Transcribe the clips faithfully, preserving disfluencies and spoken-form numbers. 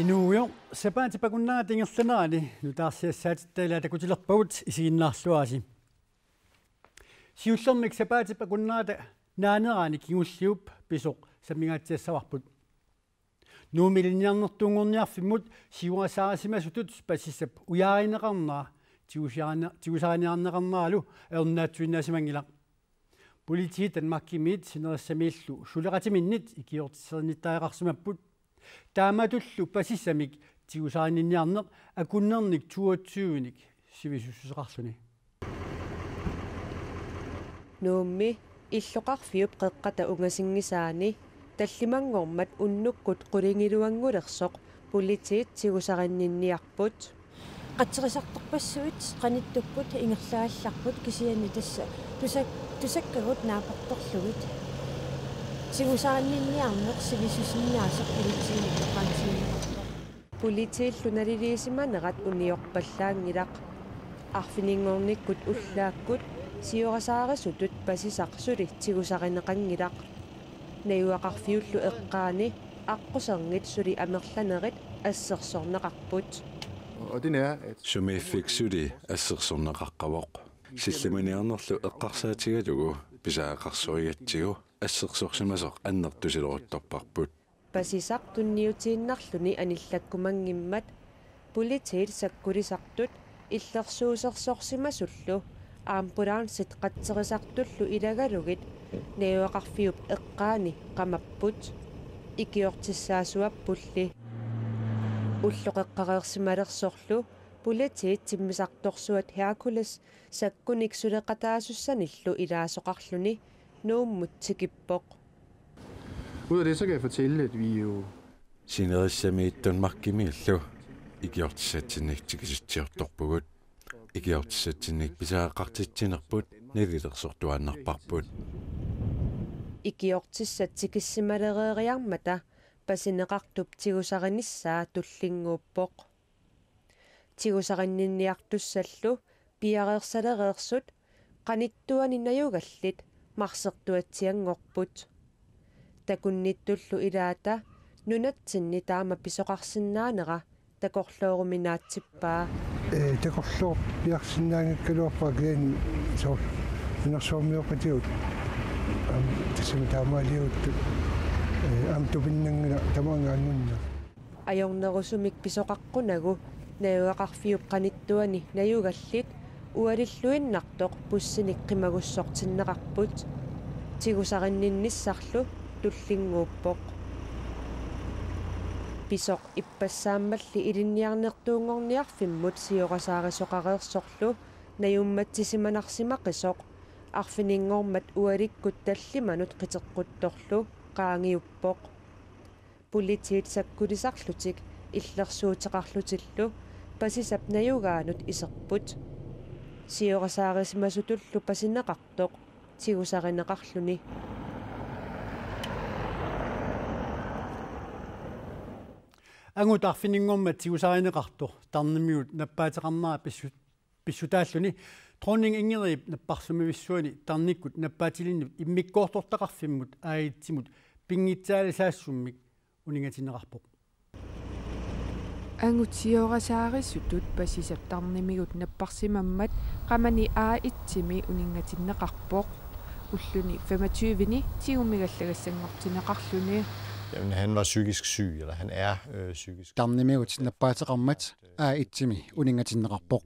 Nuujo, sapaatip akunnerata ingerlanerani nutaarsiassaatitta ilaa takutilerpagut, isiginnaarluarisi. Siullermik sapaatip akunnerata naanerani kingulliup pisoq sammingaatsiassavarput. Nuummi ilinniarnertuunngorniarfimmut siuasaarisimasutut pasisap ujaarineqarnera tigusaarine-, tigusariniarneqarneralu ajornaatsuinnaasimanngilaq. Politiit Danmarkimiit sinerissamiillu suleqatiminnit ikiortisserinnittariaqarsimapput. Taamatullu pasissamik tigusarinninniarneq akunnernik toogtyvenik sivisussuseqarluni. Nuummi illoqarfiup qeqqata ungasinngisaani tallimanngormat unnukkut qulingiluanngulersoq politiit tigusarinninniarput. Qatserisartorpassuit qanittukkut ingerlaallarput, kisianni tassa tusak-, tusakkagut naapertorlugit. Tigusarinninniarneq sivisusinnaasoq politiinit oqaatigineqarpoq. Politiillu naliliisimanerat uniorpallaanngilaq. Arfininngornikkut ullaakkut siorasaarisutut pasisaq suli tigusarineqanngilaq. Najugaqarfiullu eqqaani aqquserngit suli amerlanerit assersorneqarput. Og det er, at sumiiffik suli assersorneqaqqavoq. Sillimaniarnerlu eqqarsaatigalugu pisariaqarsorigatsigu assersorsimasoq annertusileruttorparput. Pasisaq tunniutiinnarluni anillakkumanngimmat politiit sakkulisartut illersuusersorsimasullu ambulancit qatserisartullu ilagalugit najugaqarfiup eqqaani qamapput. Ikiortissaasuappulli. Ulloqeqqareersimalersorlu politiit timmisartorsuat Hercules sakkunik suleqataasussanillu ilaasoqarluni Nuummut tikippoq. Ud af det, så kan jeg fortælle, at vi jo sinerissamiittunmarkimiillu ikiortissatsinnik tikisitsiortorpugut. Ikiortissatsinnik pisariaqartitsinerput nalilersortuaannarparput. Ikiortissat tikissimalereeriarmata pasineqartup tigusarinissaa tullinnguuppoq. Tigusarinninniartussallu piareersalereersut qanittuani najugallit marsertuatsianngorput. Takunnittullu ilaata nunatsinni taama pisoqarsinnaanera takorlooruminaatsippaa. Ee, takorloorpiarsinnaanngikkaluarpara kisianni soorlu nunarsuarmioqatigut. Aamma tassami taamaaliuttut. Ee, aamma tupinnanngilaq tamaanga angunnera. Ajornerusumik pisoqaqqunagu najugaqarfiup qanittuani najugallit ualilluinnartoq bussinik qimagussortinneqarput. Tigusarinninnissarlu tullinnguuppoq. Pisoq ippassaammalli ilinniarnertuunngorniarfimmut siorasaarisoqareersorlu najummatsisimanarsimaqisoq arfininngormat ualikkut tallimanut qiteqquttorlu qaangiuppoq. Politiit sakkulisarlutik illersuuteqarlutillu pasisap najugaanut iserput. Siorasaarisimasutullu pasineqartoq tigusarineqarluni. Angut arfininngormat tigusarineqartoq tarnimigut nappaateqarnera pissut-, pissutaalluni Dronning Ingridip napparsimmavissuani tarnikkut nappaatilinnut immikkoortortaqarfimmut A et-imut pinngitsaalisaassummik uningatinneqarpoq. Angut siorasaarisutut pasisap tarnimigut napparsimammat qamani A et-imi uningatinneqarpoq. Ulluni femogtyve-ni tigumigallagassanngortinneqarluni. Jamen, han var psykisk syg, eller han er, øh, psykisk. Tarnimigut nappaateqarmat A et-imi uningatinneqarpoq.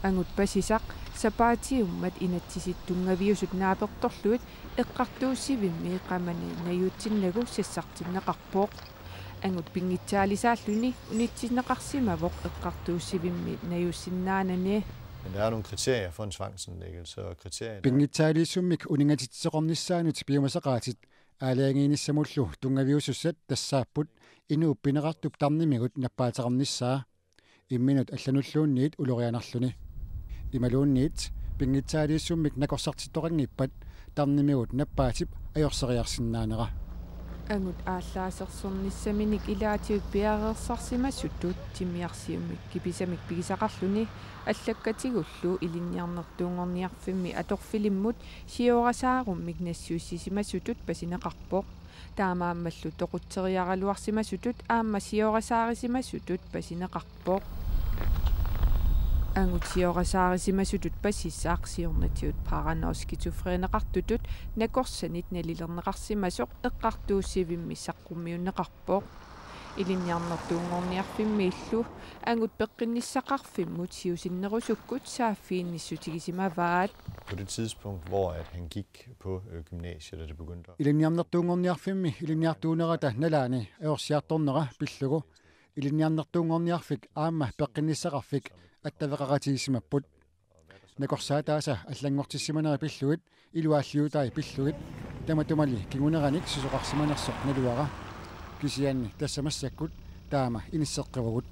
Angut pasisaq sapaatiummat inatsisit tunngaviusut naapertorlugit eqqartuussivimmi qamani najuutsinnagu sassartinneqarpoq. Angut pinngitsaalisaalluni unitsinneqarsimavoq eqqartuussivimmi najuussinnaanani. Men der er jo nogle kriterier for en tvangsindlæggelse, og kriterierne er pinngitsaaliissummik uninngatitsisoqarnissaanut piumasaqaatit aalajangiinissamullu tunngaviusussat tassaapput inuup pineqartup tarnimigut nappaateqarnissaa. Imminut allanulluunniit ulorianarluni. Imaluunniit pinngitsaaliissummik nakorsartittoqanngippat tarnimigut nappaatip ajorseriarsinnaanera. Angut aallaasersornissaminik ilaatigut piareersarsimasutut timmiarsiummik kipisamik pigisaqarluni allakkatigullu ilinniarnertuunngorniarfimmi atorfilimmut siorasaarummik nassiussisimasutut pasineqarpoq. Taamaammallu toqutseriaraluarsimasutut aamma siorasaarisimasutut pasineqarpoq. Angut siorasaarisimasutut pasisaq siornatigut paranoid skizofreneqartutut nakorsanit nalilerneqarsimasoq eqqartuussivimmi saqqummiunneqarpoq. Ilinniarnertuunngorniarfimmiillu angut peqqinnissaqarfimmut siusinnerusukkut saaffiginnissutigisimavaat. På det tidspunkt, hvor at han gik på øh, gymnasiet, da det begyndte at Ilinniarnertuunngorniarfimmi ilinniartuunerata nalaani ajorsiartornera pillugu ilinniarnertuunngorniarfik aamma peqqinnissaqarfik attaveqaqatigiissimapput. Nakorsaataasa allanngortissimaneri pillugit iluaalliutai pillugit tamatumali kinguneranik susoqarsimanersoq naluara. Kisianni tassa massakkut taama inisseqqivagut.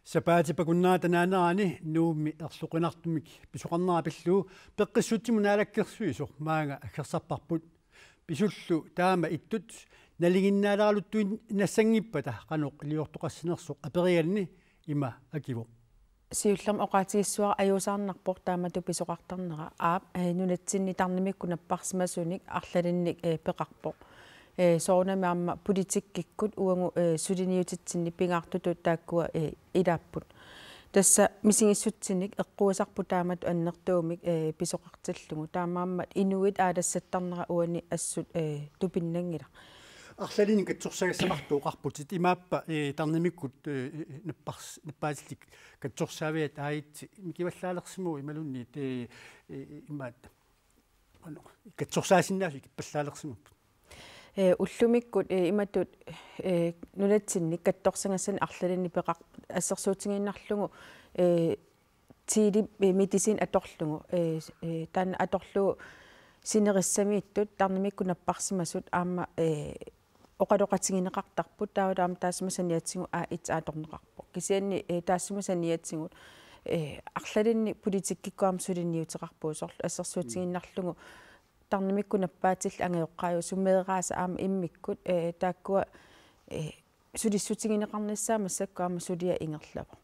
Sapaatip akunnerata naanerani Nuummi erloqinartumik pisoqarnera pillugu peqqissutsimut naalakkersuisoq maanga aggersarparput. Pisullu taama ittut nalinginnaaleraluttuinnassanngippata qanoq iliortoqassinersoq aperianni ima akivoq. Siullermik oqaatigissavara ajuusaarnarpoq taamatut pisoqartarnera, aap, eh, nunatsinni tarnimikkut napparsimasunik arlalinnik, eh, peqarpoq. Eh, soorunami aamma politikkikkut uagut, eh, suliniutitsinni pingaartutut taakkua, eh, ilaapput. Tassa misigissutsinik eqquisarput taamatut annertuumik, eh, pisoqartillugu. Taamaammat inuit aalassattarnera uani assut, eh, tupinnanngilaq. Arlalinnik katsorsagassaqartoqarputit, imaappa, eh, tarnimikkut, eh, nappars-, nappaatillit katsorsaaviat aajit mikivallaalersimavoq imaluunniit, eh, eh, imaat, ano, katsorsaasinnaasut ikippallaalersimapput. Eh, ullumikkut, eh, imatut, eh, nunatsinni katsorsagassani arlalinnik peqar-, assersuutigiinnarlugu, eh, tidlig, eh, medicin atorlugu, eh, eh, taanna atorlugu sinerissamiittut tarnimikkut napparsimasut aamma, eh, oqaloqatigineqartarput, taavalu aamma taassuma saniatigut A et atorneqarpoq. Kisianni, eh, taassuma saniatigut, eh, arlalinnik politikkikkut aamma suliniuteqarpugut, soorlu assersuutigiinnarlugu tarnimikkut nappaatillit angajoqqaajuusut meeraasa aamma immikkut, eh, taakkua, eh, sulissutigineqarnissaat massakkut aamma suliaq ingerlavoq.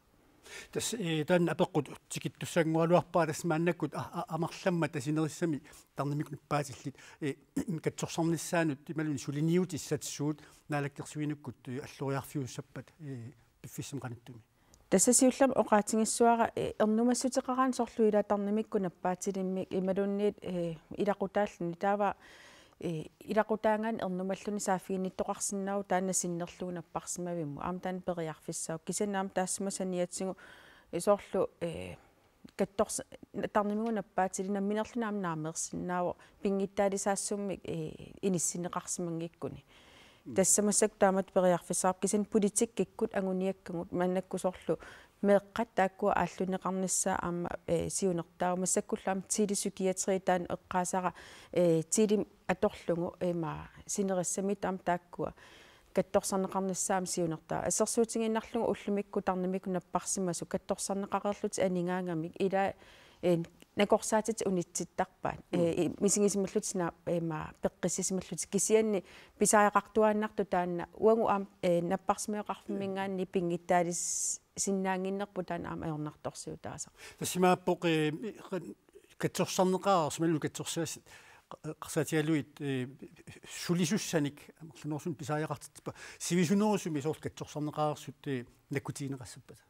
Tassa, eh, taanna apeqqut tikittussanngorluarpara, tassa maannakkut a-, a-, amerlammata sinerissami tarnimikkut nappaatillit, eh, katsorsarnissaannut imaluunniit suliniutissat suut naalakkersuinikkut, eh, alloriarfiussappata, eh, piffissami qanittumi. Tassa siullermik oqaatigissavara, eh, ernumassuteqaraanni, soorlu ilaat tarnimikkut nappaatilimmik imaluunniit, eh, ilaqutaalluni, taava, eh, ilaqutaagaanni ernumalluni saaffiginnittoqarsinnaavoq taanna sinnerlugu napparsimavimmut. Aamma taanna periarfissaavoq. Kisianni aamma taassuma saniatigut, eh, soorlu, eh, kattors-, tarnimikkut nappaatilik nammineerluni aamma naameersinnaavoq, pinngitsaalisaassumik, eh, inissinneqarsimanngikkuni. Tassa massakkut taamatut periarfissaqarpoq, kisianni politikkikkut anguniakkagut, maannakkut soorlu meeqqat taakkua aallunneqarnissaat aamma, eh, siunertaavoq. Massakkullu aamma tidlig psykiatri, taanna eqqaasara, eh, tidlig atorlugu, ima, sinerissamiittut aamma taakkua katsorsarneqarnissaat aamma siunertaavoq. Assersuutigiinnarlugu ullumikkut tarnimikkut napparsimasut katsorsarneqareerlutik anigaangamik, ilaa, eh, nakorsaatitik unitsittarpaat. Mm. Eh, i-, misigisimallutik na-, ima, peqqissisimallutik. Kisianni pisariaqartuaannartoq taanna uagut aamma, eh, napparsimmaveqarfimminngaanniit pinngitsaalis-, sinnaannginnerput taanna aamma ajornartorsiutaasarpoq. Tassa imaappoq, eh, qan-, katsorsarneqareersut, imaluunniit katsorsaassat qa-, eqqarsaatigalugit, eh, sulisussanik amerlanerusumik pisariaqartittarpaa, sivisunerusumik soorlu katsorsarneqareersut, eh, nakkutigineqassappata.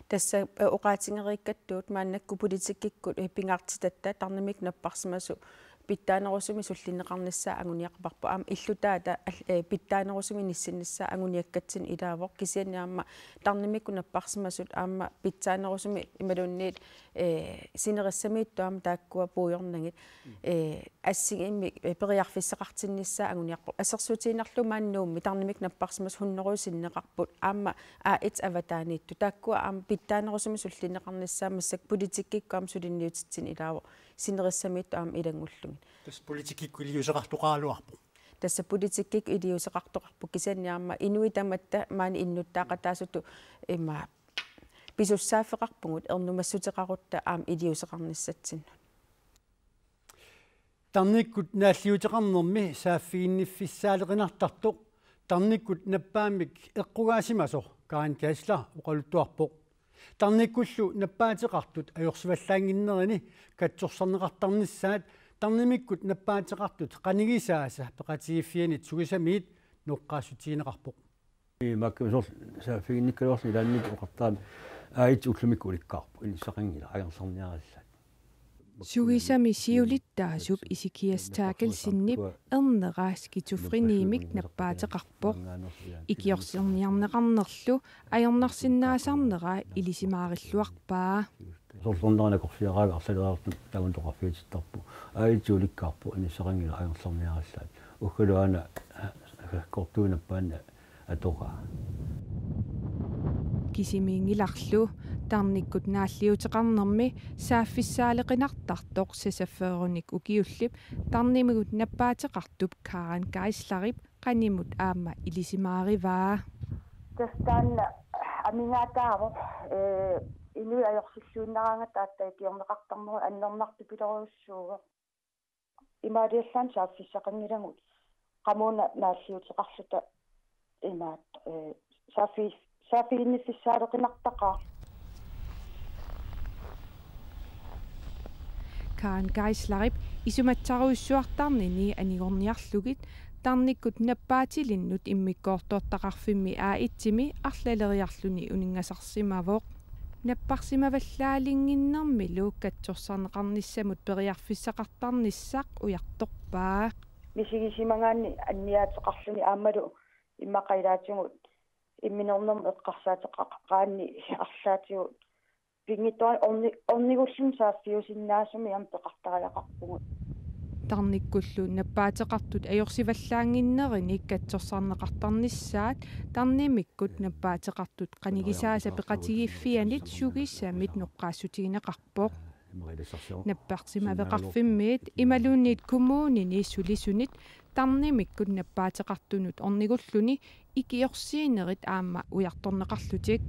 Tassa, eh, oqaatigereerakku maannakkut politikkikkut, eh, pingaartitatta tarnimikkut napparsimasut pitsaanerusumik sullinneqarnissaat anguniaqarparput. Aamma illutaata al-, eh, pitsaanerusumik inissinnissaat anguniakkatsinnut ilaavoq, kisianni aamma tarnimikkut napparsimasut aamma pitsaanerusumik imaluunniit, eh, sinerissamiittut aamma taakkua puigornagit, eh, assigiimmik, eh, periarfissaqartinnissaat anguniarparput. Assersuutigiinnarlugu maani Nuummi tarnimikkut napparsimasut hunnorujut sinneqarput, aamma A et avataaniittut. Taakkua aamma pitsaanerusumik sullinneqarnissaat massakkut politikkikkut aamma suliniutitsinnut ilaavoq, sinerissamiittut aamma ilanngullugit. Tassa politikkikkut iliuuseqartoqaraluarpoq. Tassa politikkikkut iliuuseqartoqarpoq, kisianni aamma inuit tamatta maani innuttaaqataasutut, ima, pisussaaffeqarpugut ernumassuteqarutta aamma iliuuseqarnissatsinnut. Tarnikkut naalliuteqarnermi saaffiginniffissaaleqinartartoq tarnikkut nappaammik eqqugaasimasoq Karen Geisler oqaluttuarpoq. Tarnikkullu nappaateqartut ajorsivallaannginnerini katsorsarneqartarnissaat Tarnimikkut nappaateqartut qanigisaasa peqatigiiffianit sugisamiit noqqaassutigineqarpoq. Ii, makkimi soorlu saaffiginnikkaluarluni ilaanni oqartarami A et ullumikkut ulikkaarpoq, inissaqanngilaq, angerlarniarallaat. Sugisami siulittaasup Ezekias Terkelsenip ernera skizofrenimik nappaateqarpoq. Ikiorserniarneqarnerlu ajornarsinnaasarnera ilisimaarilluarpaa. Soorlu ernera nakorsiaraangat arlaleriarluta tamanna oqarfigisarput. A et ulikkaarpoq, inissaqanngilaq, angerlarniarallaat. Uggalu aana, eh, kortuinappaanna atoraa. Kisimiinngilarlu tarnikkut naalliuteqarnermi saaffissaaleqinartartoq seksogfyrrenik ukiullip tarnimikkut nappaateqartup Karen Geislerip qanimut aamma ilisimaarivaa. Tassa taanna amigaataavoq, ee, inuit ajorsilluinnaraangatta aatsaat ikiorneqartarnerup annernartupilorujussuuvoq. Imaaliallaannaq saaffissaqanngilagut qamuuna naalliuteqarluta imaat, ee, saaffi-, saaffiginniffissaaleqinartaqaaq. Karen Geislerip isumassarujussuartarnini anigorniarlugit tarnikkut nappaatilinnut immikkoortortaqarfimmi A et-imi arlaleriarluni uninngasarsimavoq. Napparsimavallaalinnginnermilu katsorsarneqarnissamut periarfissaqartarnissaq ujartorpaa. Misigisimagaanni anniaateqarluni aammalu immaqa ilaatigut imminornermut eqqarsaateqaqaanni arlaatigut pinngitsoorani orni-, ornigulluni saaffiusinnaasumik aamma peqartariaqarpugut. Tarnikkullu nappaateqartut ajorsivallaannginnerini katsorsarneqartarnissaat tarnimikkut nappaateqartut qanigisaasa peqatigiiffianit sugisamit noqqaassutigineqarpoq. Napparsimaveqarfimmiit imaluunniit kommunini sulisunit tarnimikkut nappaateqartunut ornigulluni ikiorsiinerit aamma ujartorneqarlutik.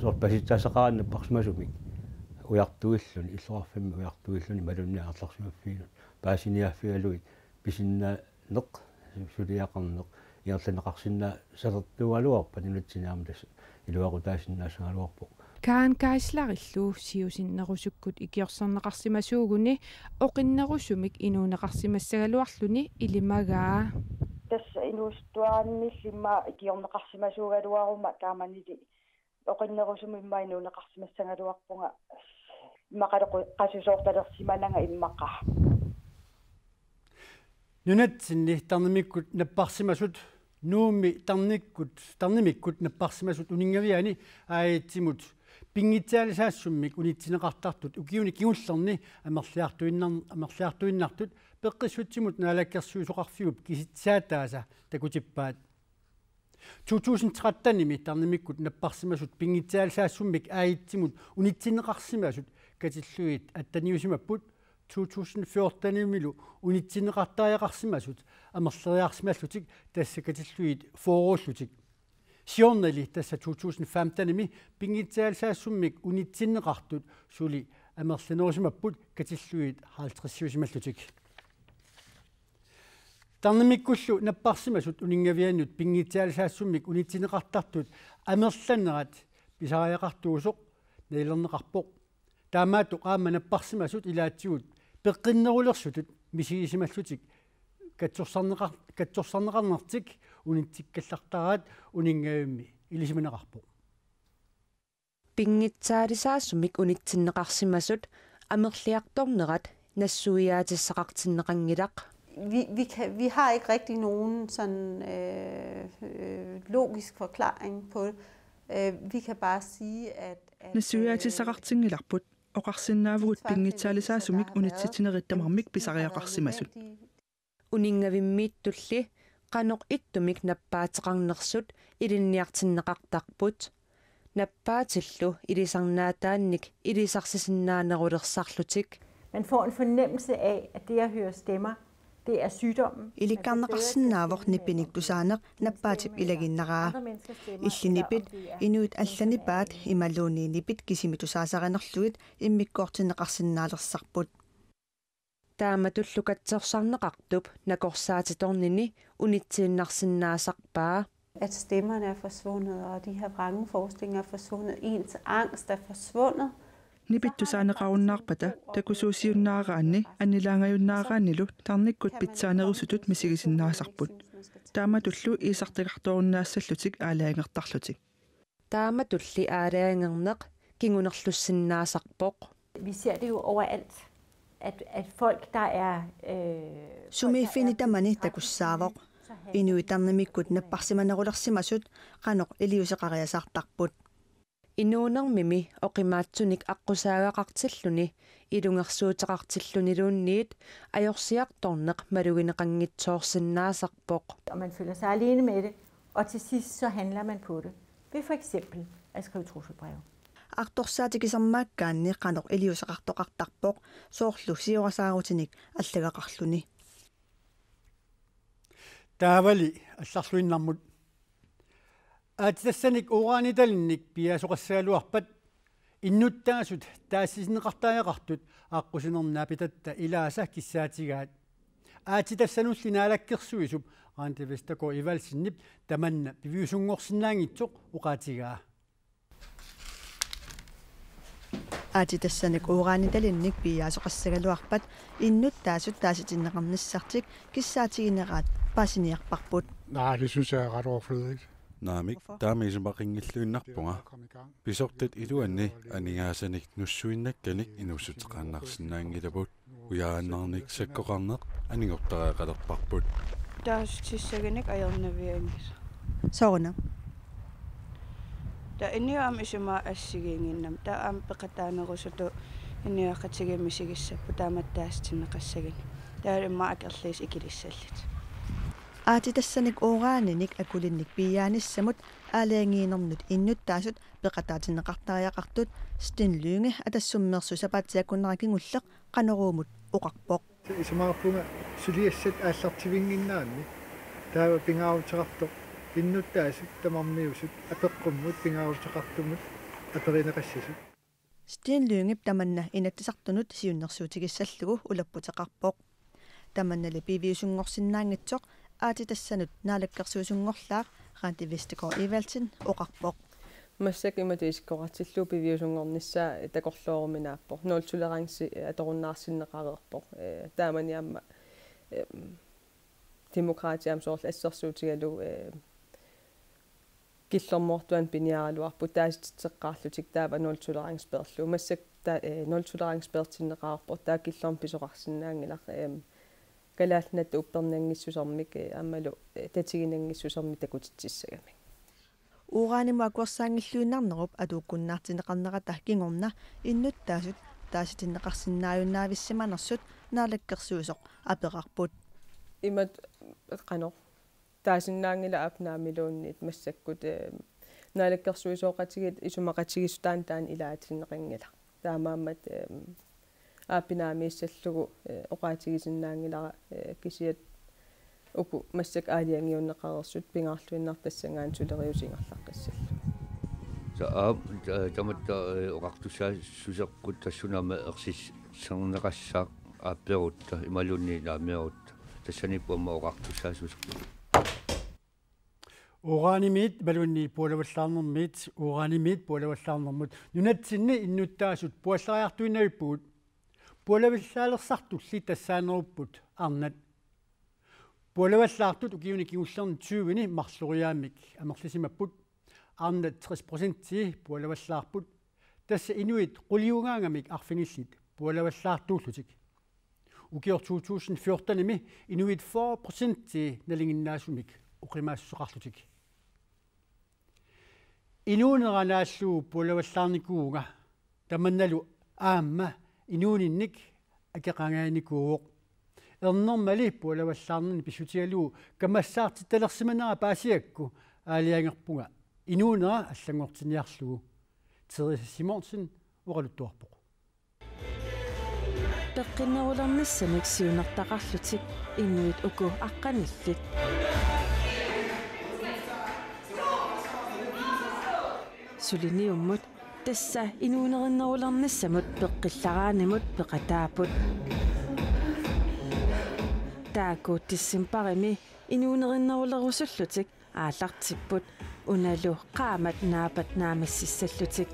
Soorlu pasitsaassaqaraanni napparsimasumik ujartuilluni, illoqarfimmi ujartuilluni imaluunniit angerlarsimaffiinut paasiniaaffigalugit pisinnaaneq, suliaqarneq ingerlanneqarsinnaasalertuugaluarpat nunatsinni aamma tassa iluaqutaasinnaassagaluarpoq. Karen Geislerillu siusinnerusukkut ikiorserneqarsimasuuguni oqinnerusumik inuuneqarsimassagaluarluni ilimagaa. Tassa inuusuttuarannillu immaqa ikiorneqarsimasuugaluaruma taamanili oqinnerusumik immaqa inuuneqarsimassagaluarpunga immaqalu qu-, qasusoortalersimananga immaqa. Nunatsinni tarnimikkut napparsimasut, Nuummi tarnikkut, tarnimikkut napparsimasut uninngaviani A et-imut pinngitsaalisaassummik unitsinneqartartut ukiuni kingullerni amerliartuinnar-, amerliartuinnartut Peqqissutsimut Naalakkersuisoqarfiup kisitsaataasa takutippaat. To tusind tretten-imi tarnimikkut napparsimasut pinngitsaalisaassummik A et-imut unitsinneqarsimasut katillugit atteniusimapput, to tusind fjorten-imilu unitsinneqartariaqarsimasut amerleriarsimallutik, tassa katillugit fyrrellutik. Siornali, tassa to tusind femten-imi, pinngitsaalisaassummik unitsinneqartut suli amerlanerusimapput katillugit halvtredsiusimallutik. Tarnimikkullu napparsimasut uninngaviannut pinngitsaalisaassummik unitsinneqartartut amerlanerat pisariaqartuusoq nalilerneqarpoq. Taamaattoq aamma napparsimasut ilaatigut peqqinnerulersutut misigisimallutik katsorsarneqar-, katsorsarneqarnertik unitsikkallartaraat uninngavimmi ilisimaneqarpoq. Pinngitsaalisaassummik unitsinneqarsimasut amerliartornerat nassuiaatissaqartinneqanngilaq. Vi, vi, kan, vi har ikke rigtig nogen sådan, øh, øh, logisk forklaring på det. Øh, vi kan bare sige, at, at, øh, Nassuiaatissaqartinngilarput oqarsinnaavugut pinngitsaalisaassummik unitsitsinerit tamarmik pisariaqarsimasut. Uninngavimmiittulli qanoq ittumik nappaateqarnersut ilinniartinneqartarput. Nappaatillu ilisarnaataannik ilisarsisinnaanerulersarlutik. Man får en fornemmelse af, at det at høre stemmer, det er sygdommen. Ilikkarneqarsinnaavoq nipinik tusaaneq nappaatip ilaginnaraa. Illit nipit inuit allanipaat imaluunniit nipit kisimik tusaasarinerlugit immikkoortinneqarsinnaalersarput. Taamatullu katsorsarneqartup nakorsaatitornini unitsiinnarsinnaasarpaa. At stemmerne er forsvundet, og de her vrangforestillinger er forsvundet. Ens angst er forsvundet. Nipit tusaaneqarunnaarpata takusuusiunnaaraanni annilaangajunnaaraannilu tarnikkut pitsaanerusutut misigisinnaasarput. Taamatullu iisartagartorunnaassallutik aalajangertarlutik. Taamatulli aalajangerneq kingunerlussinnaasarpoq. Vi ser det jo overalt, at, at folk, der er... Øh, Sumiiffinni tamani takussaavoq. Inuit tarnimikkut napparsimanerulersimasut qanoq iliuuseqariasaartarput. Inuunermimi oqimaatsunik aqqusaagaqartilluni ilungersuuteqartilluniluunniit ajorsiartorneq malugineqanngitsoorsinnaasarpoq. Og man føler sig alene med det, og til sidst så handler man på det. Ved for eksempel at skrive trusselbreve. Artorsaatikisarmaakkaanni qanoq iliuuseqartoqartarpoq, soorlu siorasaarutinik allagaqarluni. Taavali allarluinnarmut. Aatsitassanik uranitalinnik piiaasoqassagaluarpat innuttaasut taasitinneqartariaqartut aqqusinermi naapitatta ilaasa kissaatigaat. Aatsitassanulli naalakkersuisup Randi Vestergaard Evaldsenip tamanna piviusunngorsinnaanngitsoq oqaatigaa. Aatsitassanik uranitalinnik piiaasoqassagaluarpat innuttaasut taasitinneqarnissartik kissaatigineraat paasiniarparput. Nej, det synes jeg er ret overflødigt. Naamik, taama isumaqanngilluinnarpunga. Pisortat iluanni aningaasanik nussuinnakkanik inuussuteqaannarsinnaanngilagut. Ujaannarnik sakkoqarneq anigortariaqalerparput. Taasutissaganik ajornavianngilaq. Sooruna? Taava inuit aamma isumaa assigiinnginnami. Taava aamma peqataanerusutut inuiaqatigiit misigissapput taamatut taasitinneqassaganik. Taava immaqa akerliisa ikilissallutik. Aatsitassanik uraninik akulinnik piiaanissamut aalajangiinernut innuttaasut peqataatinneqartariaqartut Steen Lynge Atassummeersut sapaatip-akunnera kingulleq Qanoruumut oqarpoq. Isumaqarpunga suliassat aallartivinnginneranni taava pingaaruteqartoq innuttaasut tamarmiusut apeqqummut pingaaruteqartumut aperineqassasut. Steen Lyngep tamanna Inatsisartunut siunnersuutigissallugu ulapputeqarpoq. Tamannali piviusunngorsinnaanngitsoq aatsitassanut naalakkersuisunngorlaaq Randi Vestergaard Evaldsen oqarpoq. Massakkut imatut isikkoqartillugu piviusunngornissaa takorlooruminaappoq. Nul tolerance atorunnaarsinneqareerpoq. Ee, taamani aamma, ee, Demokraatit aamma soorlu assersuutigalugu, ee, killormoortuani piniaraluarput taasititseqqaarlutik taava nul tolerance peerlugu. Massakkut ta-, ee, nul tolerance peertinneqareerpoq, taava killormut pisoqarsinnaanngilaq, ee, Kalaallit Nunaata uppernanngissusermik, ee, aammalu, ee, tatiginanngissusermik takutitsissagamik. Uranimut akuersaanngilluinnarnerup atuukkunnaartinneqarnerata kingorna innuttaasut taasitinneqarsinnaajunnaavisimanersut naalakkersuisoq aperarput. Imatut qanoq taasinnaanngilaq aap naamiluunniit massakkut, ee, naalakkersuisooqatigiit isumaqatigiissutaannik taanna ilaatinneqanngilaq. Taamaammat, ee, aap naamiissallugu, ee, oqaatigisinnaanngilara, ee, kisiat uku massakkut aalajangiunneqareersut pingaarluinnartut tassanngaanniit suleriuseq ingerlaqqissallugu. Sa-, aap, ta-, tamatta, ee, oqartussaassuserput tassunga aamma ersisserneqassaaq aapperutta imaluunniit naamiarutta. Tassaniippoq aamma oqartussaassuserput. Uranimiit imaluunniit pualavallaarnermiit, uranimiit pualavallaarnermut nunatsinni innuttaasut puallariartuinnavippugut. Pualavallaalertartulli tassaanerupput arnat. Pualavallaartut ukiuni kingullerni tyveni marloriaammik amerlisimapput. Arnat tres procentii pualavallaarput. Tassa inuit quliugaangamik arfinillit pualavallaartuullutik. Ukioq to tusind fjortenimi inuit fyrre procentii nalinginnaasumik oqimaassuseqarlutik. Inuunera naallugu pualavallaarnikuuvunga, tamannalu aamma inuuninnik akeqangajanikuuvoq. Ernermali pualavallaarnerni pissutigalugu kamassaartittalersimanera paasigakku aalajangerpunga inuunera allanngortinniarlugu. Therese Simonsen oqaluttuarpoq. Peqqinnerulernissamik siunertaqarlutik inuit uku aqqanillit. Suliniummut tassa inuunerinnerulernissamut peqqillaraanimut peqataapput. Taakku decembarimi inuunerinnerulerusullutik aallartipput, unalu qaammat naapat naammassissallutik.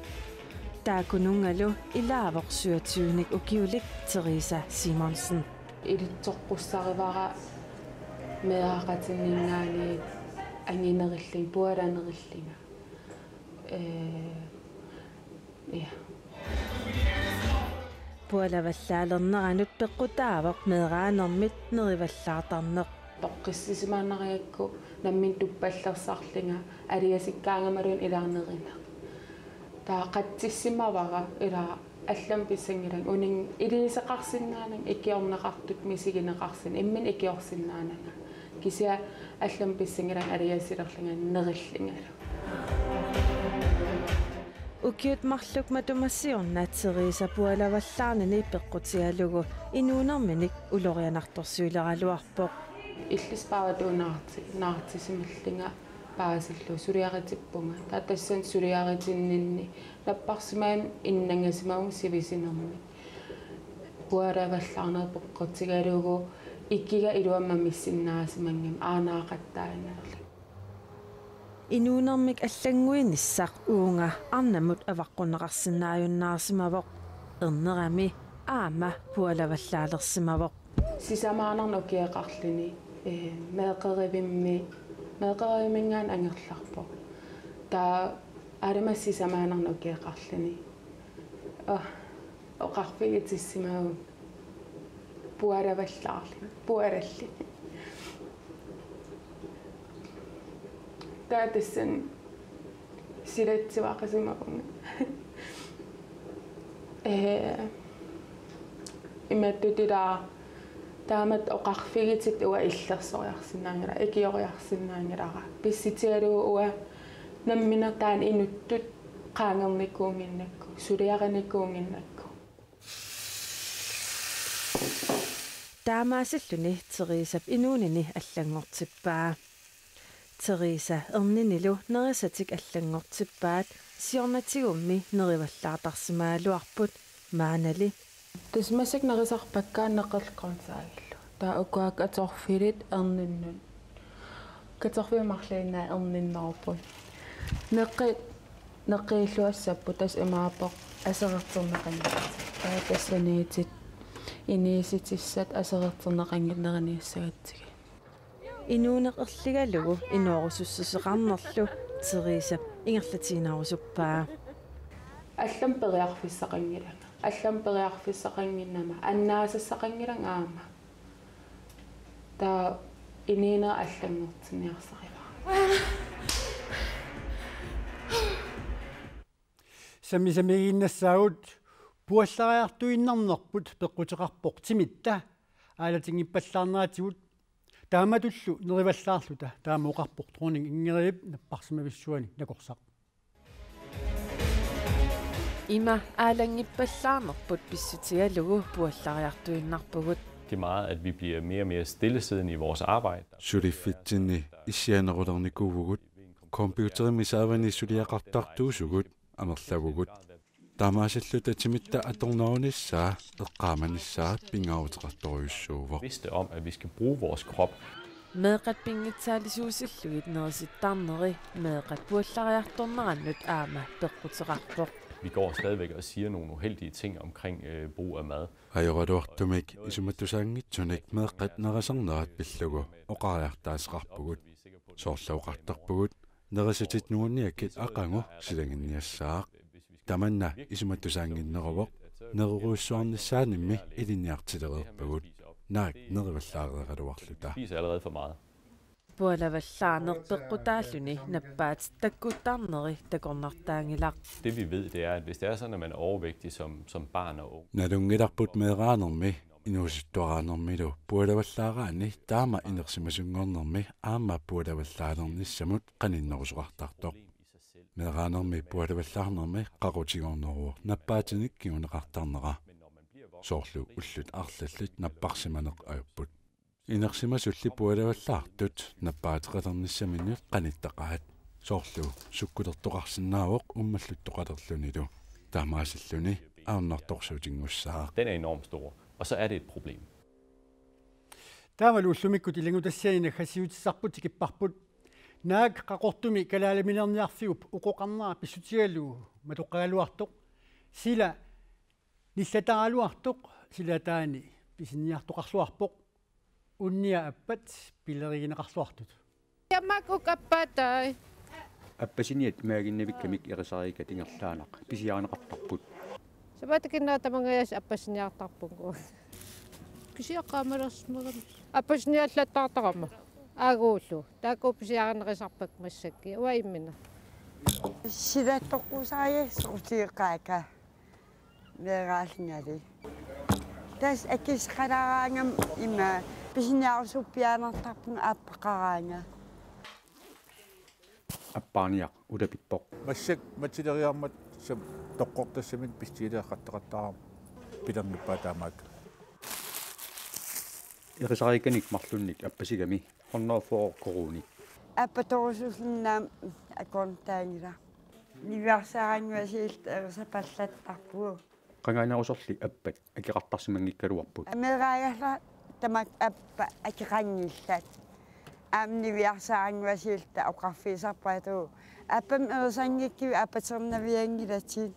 Taakkununngalu ilaavoq syvogtyvenik ukiulik Teresa Simonsen. Ilitsoqqussarivara meeraqatinninngaanniit anginerillunga, pualanerillunga. Ee, ja. Pualavallaalerneranut peqqutaavoq meeraanermit nerivallaartarneq. Toqqissisimaannarigakku nammineq tuppallersarlunga aliasikkaangamaluunniit ilaarnerineq. Taava qatsissimavara ila allamik pissanngilanga uninga iliuuseqarsinnaananga ikiorneqartut misigineqarsinnaananga imminut ikiorsinnaananga. Kisianni allamik pissanngilanga aliasilerlunga nerillungalu. Ukiut marluk matuma siorna Teresa pualavallaarnini peqqutigalugu inuunerminik ulorianartorsiuleraluarpoq. Illit paavatuunaarti-, naartisimallunga paasillugu suliaritippunga. Taava tassani suliaritinninni napparsimavunga innangasimavunga sivisunermik. Pualavallaarneq peqqutigalugu ikiga iluamik missinnaasimanngimmat aanaaqattaanerlu. Inuunermik allannguinissaq uunga arnamut avaqqunneqarsinnaajunnaarsimavoq. Ernerami aamma pualavallaalerssimavoq. Sisamaannarnik ukioqarluni, ee, meeqqerivimmi, meeqqerivimminngaanniit angerlarpoq. Taava aamma sisamaannarnik ukioqarluni. Aa, oqarfigitissimavunga pualavallaarluni, pualalluni. Taava tassani silatsivaqasimavunga. Ee, imaattutilaa taamatut oqarfigitit uanga illersoriarsinnaanngilara, ikioriarsinnaanngilara. Pissutigalugu uanga nammineq taanna inuttut qaangernikuunnginnakku, suliarinikuunnginnakku. Taamaasilluni Teresap inuunini allanngortippaa. Teresa erninilu nerisatik allanngortippaat siornatigummi nerivallaartarsimagaluarput maannali. Tassa massakkut nerisarpakka neqerlukarnsaagillu. Taava ukua kartoffelit erninnut. Kartoffelit marluinnaat erninnerput. Neqi-, neqilluassapput tassa imaappoq aserorterneqanngillat. Taava tassaniittut inuussutissat aserorterneqanngillat neriniassagatsigit. Inuuneq erligalugu inoorusussuseqarnerlu Teresap ingerlatiinnarusuppaa. Allamik periarfissaqanngilanga. Allamik periarfissaqannginnama annaasassaqanngilanga aamma. Taava inuuneq allanngortinniarsarivara. Sammisamiiginnassaagut puallariartuinnarnerput peqquteqarpoq timitta aalatinngippallaarneratigut taamatullu nerivallaarluta. Taama oqarpoq dronning Ingridip napparsimavissuani nakorsaq. Ima aalanngippallaarnerput pissutigalugu puallariartuinnarpugut. Det er meget, at vi bliver mere og mere stillesiddende i vores arbejde. Suliffitsinni issianerulernikuuvugut, computerimi saavani suliaqartartuusugut, amerlavugut. Taamaasilluta timitta atornerunissaa eqqaamanissaa pingaaruteqartorujussuuvoq. Bevidste om, at vi skal bruge vores krop. Meeqqat pinngitsaalisuusillugit nerisittarneri meeqqat puallariartornerannut aamma peqquteqarpoq. Vi går stadigvæk og siger nogle uheldige ting omkring, øh, brug af mad. Ajoraluartumik isumatussaanngitsunik meeqqat nerisarnerat pillugu oqariartaaseqarpugut. Soorlu oqartarpugut, nerisatit nuanniakkit aqagu silaginniassaaq. Tamanna isumatussaannginneruvoq, nerorujussuarnissaanimmi ilinniartilereerpagut, naak nerivallaareeraluarluta. Spiser allerede for meget. Pualavallaarneq peqqutaalluni nappaatit takkuttarneri takornartaanngilaq. Det vi ved, det er, at hvis det er sådan, at man er overvægtig som, som barn og ung. Nalunngilarput meeraanermi, inuusuttuaraanermilu pualavallaaraanni taama inersimasunngornermi aamma pualavallaalernissamut qaninnerusoqartartoq. Meeraanermi pualavallaarnermi qaqutigorneruvoq nappaatinik kinguneqartarnera. Soorlu ullut arlallit napparsimaneq ajupput. Inersimasulli pualavallaartut nappaateqalernissaminnut qanittaqaat. Soorlu sukkulertoqarsinnaavoq uummalluttoqalerlunilu. Taamaasilluni ajornartorsiutinngussaaq. Den er enormt stor, og så er det et problem. Taamalu ullumikkut ilanngutassiani naggasiutissarput tikipparput. Naak Qaqortumi kalaaliminerniarfiup uqoqarnera pissutigalugu matoqqagaluartoq. Sila nillataraluartoq silataani pisiniartoqarluarpoq. Unnia appat pilerigineqarluartut. Tamakku appatai. Appasiniat imaaginnavikkamik erisariikkat ingerlaannaq pisiarineqartarput. Sapaatip-akunnera tamangajaasa appasiniartarpunga. Kisiaqqaamalersimagami. Appasiniallattaartarama. Aguullu. Taakku pisiarineqisarpakka massakkut. Uanga imminut. Sila toqqusariga soqutigeqaakka. Meeraallingali. Tassa akissaqalaaraangama ima pisiniarusuppiaannartarpunga aappaqaraangat. Appaarniaq ulapippoq. Massakkut matileriarmat sam toqqortassaminnik pissutigileqqattaarama pilernippaa taamaattoq. Erisariikkanik marlunnik appasigami hundrede og fyrre koruunit. Appatorusulluunniit akorntaanngilaq. Niviarsaaraannguaq siulleq erisapallattarpugut. Qangaanerusorli appat akeqartarsimanngikkaluarput. Ameeraagallarama tamakku appat akeqanngillat. Aamma niviarsaaraannguaq siulleq oqarfigisarput atu. Appamik erisanngikkivit appaternavianngilatit.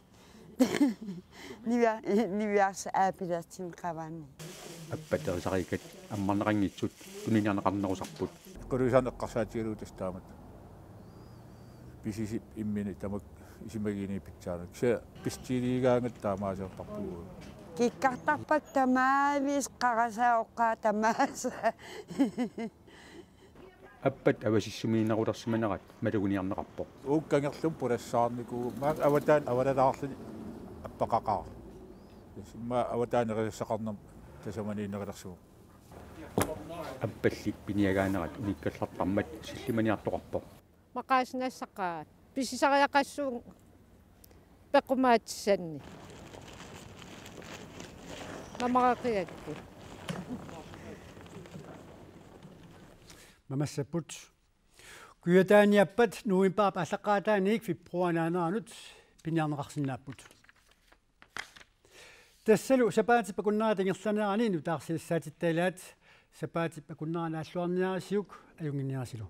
Nivia-, niviarsaq aapilatsinnit qavanni. Appat erisariikkat ammarneqanngitsut tuniniarneqarnerusarput. Quluisaaneq eqqarsaatigalugu tassa taamatut. Pisisip imminut tamakku isumagiinneq pitsaaneq. Kisianni pissutigileqqaangat taamaasiortarpugut. Kikkartarpakka tamaaviisa qarasaat oqqaat tamaasa. Appat avasissumiinnerulersimanerat maluginiarneqarpoq. Uagut kangerlumik pulassaarnikuuvugut maani avataani avalalaarluni appaqaqaaq. Immaqa avataani erisassaqarnermut tasamaniinnerulersimavoq. Appalli piniagaanerat unikkallartarmat sillimaniartoqarpoq. Maqaasinassaqaat. Pisisariaqassuunga peqqumaatissannik. Mamaraqigakku. Mamassapput. Kujataani appat novembarip aallaqqaataaniit februarinaaneranut piniarneqarsinnaapput. Tassalu sapaatip akunnerata ingerlanerani nutaarsiassaatitta ilaat, sapaatip akunnera naalluarniarisiuk ajunnginniarisilu.